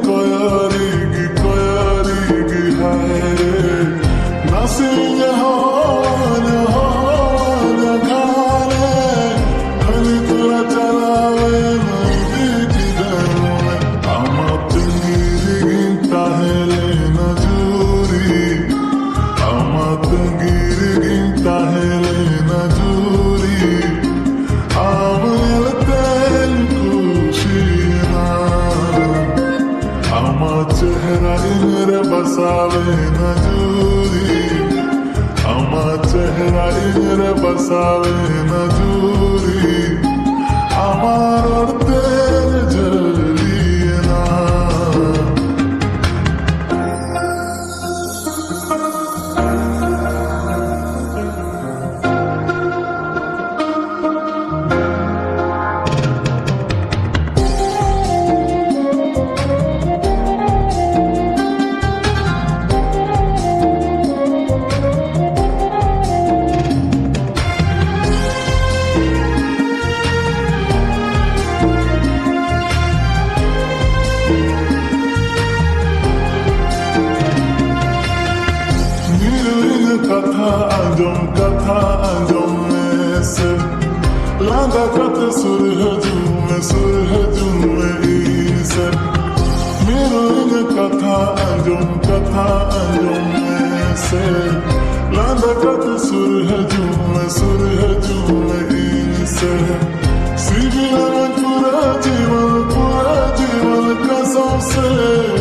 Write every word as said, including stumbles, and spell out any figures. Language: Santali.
ᱠᱚᱭᱟᱨᱤ ᱜᱮ, ᱠᱚᱭᱟᱨᱤ ᱜᱮ ᱦᱟᱭ ᱨᱮ᱾ ᱱᱟᱥᱮᱧ ᱦᱚᱦᱚᱣᱟᱧᱟ, ᱦᱚᱦᱚᱣᱟᱧᱟ ᱜᱷᱟᱨᱮ᱾ ᱠᱷᱟᱹᱞᱤ ᱛᱚᱨᱟ ᱪᱟᱞᱟᱣᱮᱱᱟ ᱤᱫᱤ ᱠᱮᱫᱟᱭ ᱢᱚᱱᱮ᱾ ᱟᱢᱟᱜ ᱛᱟᱺᱜᱤ ᱨᱮᱜᱤᱧ ᱛᱟᱦᱮᱸ ᱞᱮᱱᱟ ᱡᱩᱨᱤ᱾ ᱟᱢᱟᱜ ᱛᱟᱺᱜᱤ ᱨᱮᱜᱤᱧ ᱛᱟᱦᱮᱸ ᱞᱮᱱᱟ ᱡᱩᱨᱤ᱾ ᱟᱢ ᱧᱮᱞᱛᱮᱧ ᱠᱩᱥᱤᱭᱮᱱᱟ᱾ ᱟᱢᱟᱜ ᱪᱮᱦᱨᱟ ᱤᱧᱨᱮ ᱵᱟᱥᱟᱣᱮᱱᱟ ᱡᱩᱨᱤ᱾ ᱟᱢᱟᱜ ᱪᱮᱦᱨᱟ ᱤᱧᱨᱮ ᱵᱟᱥᱟᱣᱮᱱᱟ ᱡᱩᱨᱤ᱾ ᱟᱢᱟᱜ ᱨᱚᱲᱛᱮᱧ ᱡᱷᱟᱹᱞᱤᱭᱮᱱᱟ᱾ ᱢᱤᱨᱩᱨᱤᱱ ᱠᱟᱛᱷᱟ ᱟᱸᱡᱚᱢ, ᱠᱟᱛᱷᱟ ᱟᱸᱡᱚᱢ ᱢᱮᱥᱮ᱾ ᱞᱟᱸᱫᱟ ᱠᱟᱛᱮ ᱥᱩᱨ ᱦᱤᱡᱩᱜ ᱢᱮ, ᱥᱩᱨ ᱦᱤᱡᱩᱜ ᱢᱮ ᱤᱧ ᱥᱮᱫ᱾ ᱢᱤᱨᱩᱨᱤᱱ ᱠᱟᱛᱷᱟ ᱟᱸᱡᱚᱢ, ᱠᱟᱛᱷᱟ ᱟᱸᱡᱚᱢ ᱢᱮᱥᱮ᱾ ᱞᱟᱸᱫᱟ ᱠᱟᱛᱮ ᱥᱩᱨ ᱦᱤᱡᱩᱜ ᱢᱮ, ᱥᱩᱨ ᱦᱤᱡᱩᱜ ᱢᱮ ᱤᱧ ᱥᱮᱫ᱾ ᱥᱤᱵᱤᱞᱟᱢ ᱯᱩᱨᱟᱹ ᱡᱤᱵᱚᱱ, ᱯᱩᱨᱟᱹ ᱡᱤᱵᱚᱱ ᱠᱟᱥᱟᱢ ᱥᱮ᱾